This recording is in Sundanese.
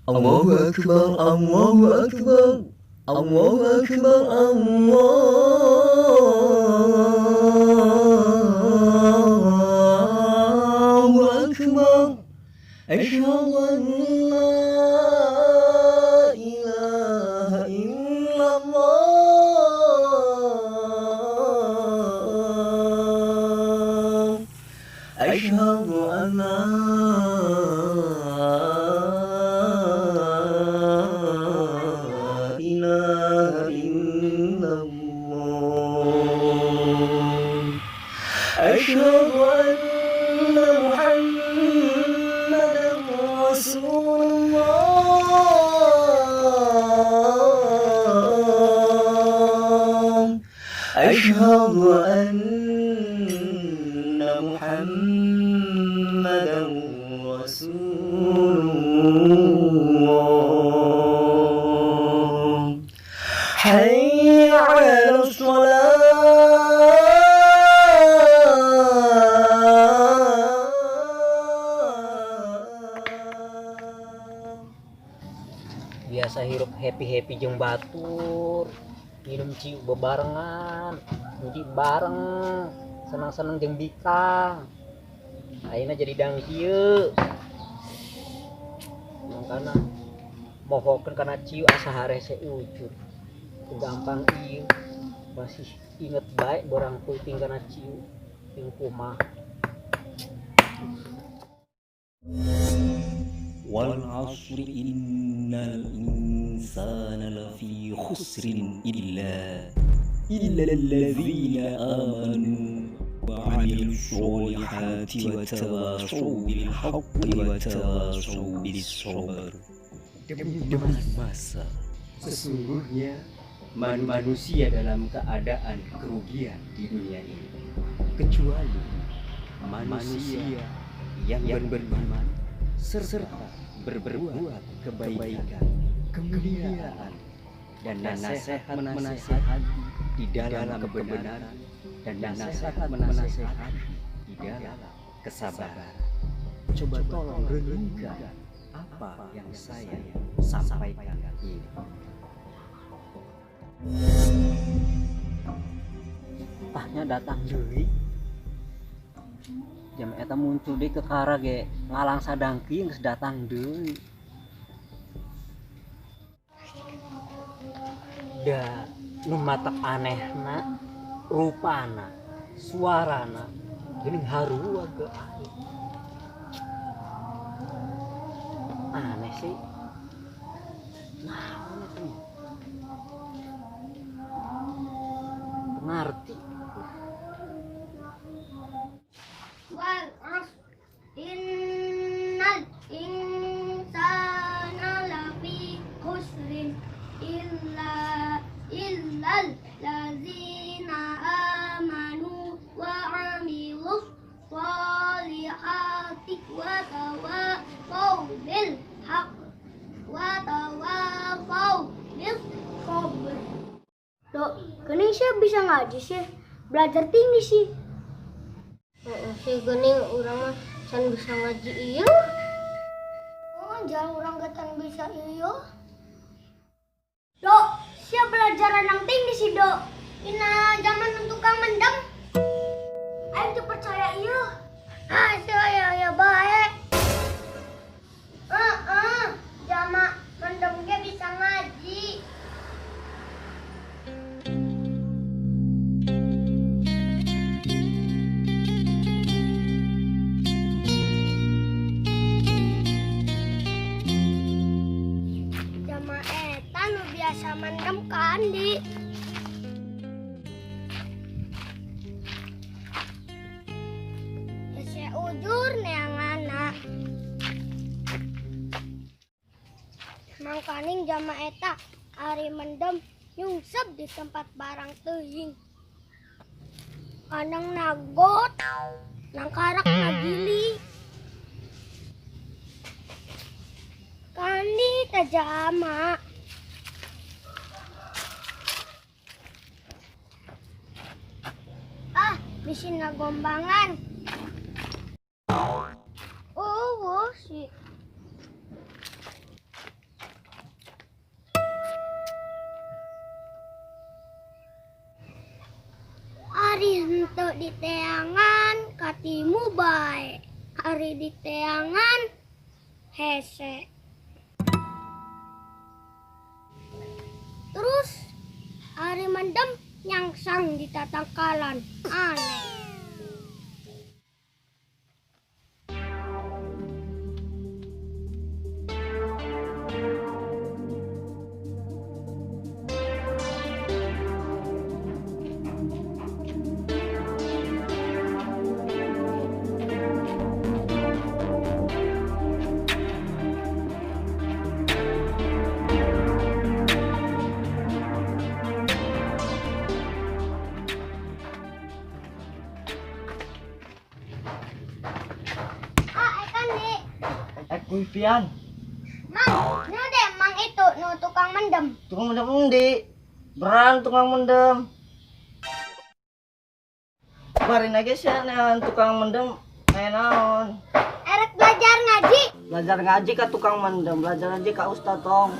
الله أكبر الله أكبر الله أكبر الله أكبر أشهد أن لا إله إلا الله أشهد أن لا إله إلا الله أشهد أن محمدا رسول الله أشهد أن محمدا رسول الله حي على الصلاة. Biasa hirup happy happy jeung batur, minum ciu bebarengan, nyudi bareng, senang-senang jeung bikang. Ayeuna jadi dang kieu, mangkana mohokeun kana ciu asa harese ujud. Teu gampang ieu, masih inget bae borang peuting kana ciu jeung kumaha. والعصر إن الإنسان لفي خسر إلا الذين آمنوا وعملوا الصالحات وتواصوا بالحق وتواصوا بالصبر. Demi masa, sesungguhnya manusia dalam keadaan kerugian di dunia ini, kecuali manusia yang beriman serta berbuat kebaikan, kemuliaan, dan nasihat menasehati di dalam kebenaran dan nasihat menasehati di dalam kesabaran. Coba tolong renungkan apa yang saya sampaikan ini. Tah nya, datang deui jam eta, muncul deui ke kara ge ngalang sadangki, geus datang deui. Da nu matak anehna, rupana, suarana geuning harua ke aing. Aneh sih. Naon eta nya? Teu ngarti. والعصر إن الإنسان لفي خسر إلا الذين آمنوا وعملوا الصالحات وتواصوا بالحق وتواصوا بالصبر. Dok, geuning sih bisa ngaji sih. Belajar tinggi sih. Heeh, sih geuning, urang mah can bisa ngaji ieu. Oh, jangan, urang ge can bisa ieu. Dok, siap belajar renang tinggi sih, Dok. Dina zaman tukang mendem. Aing teu percaya ieu. Ah, saya ya bae. Heeh, jama mendem ge bisa ngaji. Jama eta nu biasa mendem kan di. Geus ujur neanganna. Mangkaning jama eta ari mendem nyungsep di tempat barang teuing. Kadang nagot, nangkarak nagili. Kandi teh jama. Ah, bisi ngagombangan. Oh, sih. Diteangan katimu bae. Ari diteangan hese. Terus ari mendem nyangsang di tatangkalan. Aneh. Ah, ekan nih. Kuipian. Mang, nu deh mang itu nu tukang mendem. Tukang mendem endi? Beran tukang mendem. Kemarin aja sih neangan tukang mendem aya naon. Erek belajar ngaji. Belajar ngaji ka tukang mendem, belajar ngaji ka ustad tong.